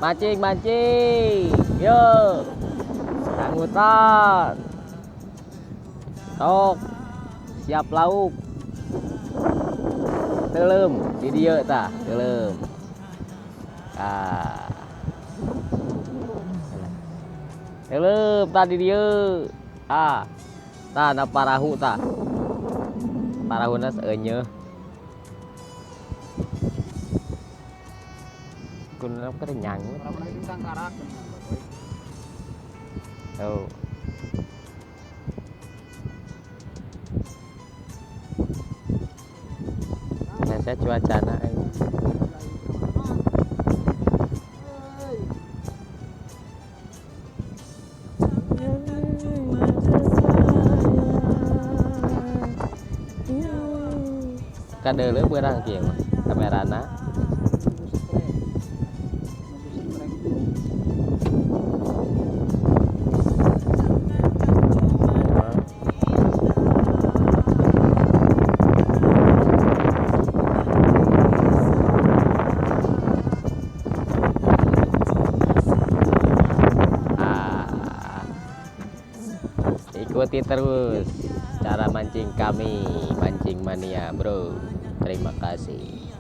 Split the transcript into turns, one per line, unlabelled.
Mancing, mancing. Yo. Sanggutan. Tok. Siap lauk. Teuleum di dieu tah, teuleum. Ah. Teuleum tah di dieu. Ah. Tah na parahu tah. Parahuna seunyeuh. Kunaon keur nyangut. Oh. Saya cuacana ini. Kadeuleu beurang kieu mah kamerana. Ikuti terus cara mancing kami, mancing mania, bro. Terima kasih.